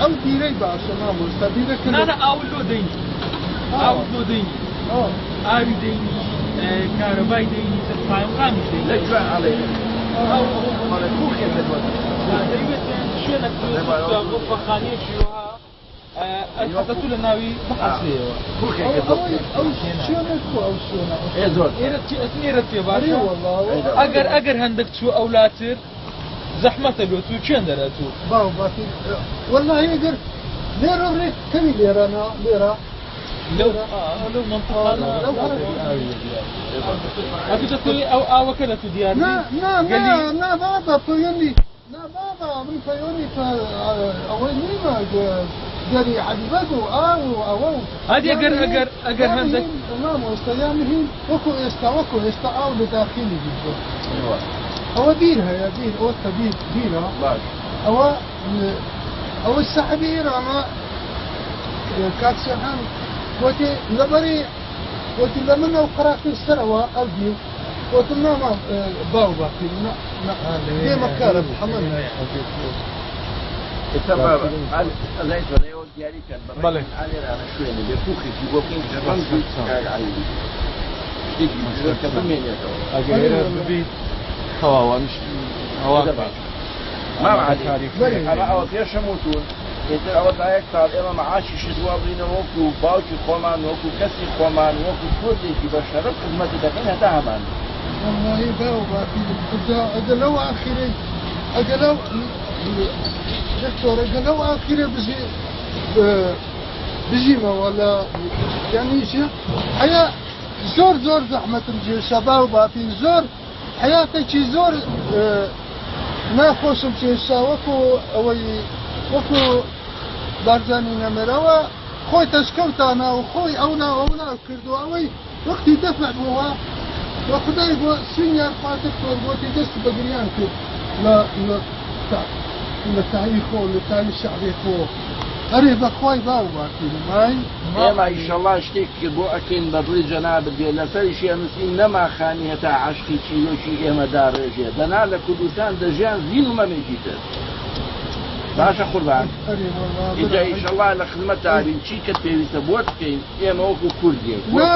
ئەو بیرەی باشە مامۆستا بیرەکە نا نا ئاو لۆ دەینی ئاو لۆ دەینی ئاوی دەینی کارەبای دەینی تر قایمقامیش دەینی لە کوێ ئەڵێ ئەڵێ کوخێکە لۆ دەیوێتێن شوێنێک غرفەخانەیەکی وەها حتى تو لە ناوی بحەسێەوە ئەو شوێنە کو ئەو شوێنە ئێ زۆر ئێرە چێ باشە ئەگەر ئەگەر هەندێک چوو ئەولاتر زەحمەتە لۆ تو چێن دەرەتوو باو باپیر والله ئەگەر لێرە ڕێک کەوی لێرە نا لێرە لەو لەو منطقة ئەتو دەتەوێ ئەو ئاوەکە لە تو دیار نا نا نا نا بابا پەیوەندی نا بابا من پەیوەندی ئەوەی نیمە گەری عەلی بەگ و ئاو و ئەوە و هەدی ئەگەر ئەگەر ئەگەر هەندێک مامۆستا یا مهم وەکو ئێستا وەکو ئێستا ئاو لە داخلی بیت ئەوە بیر هەیە بیر ئەوە کە بیر بیرە باش ئەوە ئەوە سەحبی ئێرانە کاک سێحان وتی لەبەری وتی لە من ئەو قەراخی سەرەوە ئەو دیو وتم نا ما باو باپیر نا نا دێمە کارە حەمەل ئێستا بابا ئەزای تۆ دیاری کەن بەڵێ. ئالێرانە شوێنێ بێ کوخێکی بۆ بکەین کە ڕەنگی کاک عەلی شتێکی زۆر کە بمێنێتەوە ئەگەر ئێرە ببیت تەواو ئەمیش هەوا باش مام عەلی ئەمە ئەوە پێشم وتون ئیتر ئەوە تا یەک ساڵ ئێمە معاشی شت وا بڕینەوە وەکو باوکی خۆمان وەکو کەسی خۆمان وەکو کوردێکی بە شەرەف خزمەتی دەکەین هەتا هەمان. والله باو باپیر ئەگە لەو ئاخیرەی ئەگە لەو دکتۆر ئەگە لەو ئاخیرە بژی بژیمەوە لە یعنی حیا زۆر زۆر زەحمەتم جێشا باو باپیر زۆر حیاتێکی زۆر ناخۆشم کێشا وەکو ئەوەی وەکو بارزانی نەمرەوە خۆی تەشکەوتانە و خۆی ئەو نا ئەو نا کردو ئەوەی وەختی دەفع بووە و خدای بۆ سینیار فاتح بۆتی دەست بە گریان کرد لە لە تاوی خۆ لە تاوی شەعبی خۆ ئەرێ بەخوای باو باپیرم ئای ئێمە ئیشەڵڵا شتێک بۆ ئەکەین بە دڵی جەنابت بێ لەسەریشی ئەنووسین نەما خانی هەتا عەشقی چیرۆکی ئێمە داڕێژێ دەنا لە کوردستان دەژیان زین و مەمێکی تر باشە قوربان ئەرێ والله ئینجا ئیشەڵڵا لە خزمەت تابین چی کە پێویستە بۆت بکەین ئێمە وەکو کوردێک نا.